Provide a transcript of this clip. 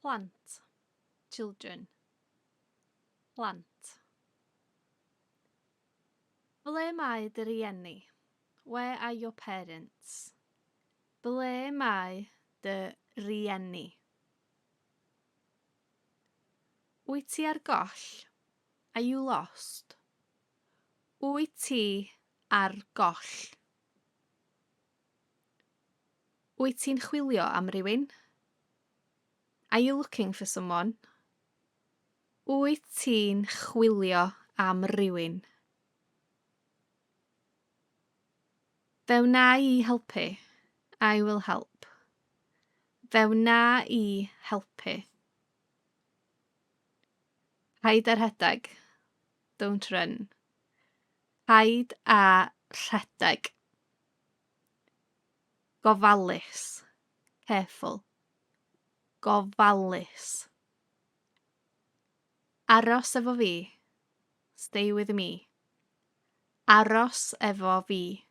Plant, children. Plant. Ble mae dy rieni? Where are your parents? Ble mae dy rieni? Wyt ti ar goll? Are you lost? Wyt ti ar goll? Wyt ti'n chwilio am rywun? Are you looking for someone? Wyt ti'n chwilio am rywun? Fe wna i helpu. I will help. Fe wna i helpu. Paid â rhedeg. Don't run. Paid â rhedeg. Gofalus. Careful. Gofalus. Aros efo fi. Stay with me. Aros efo fi.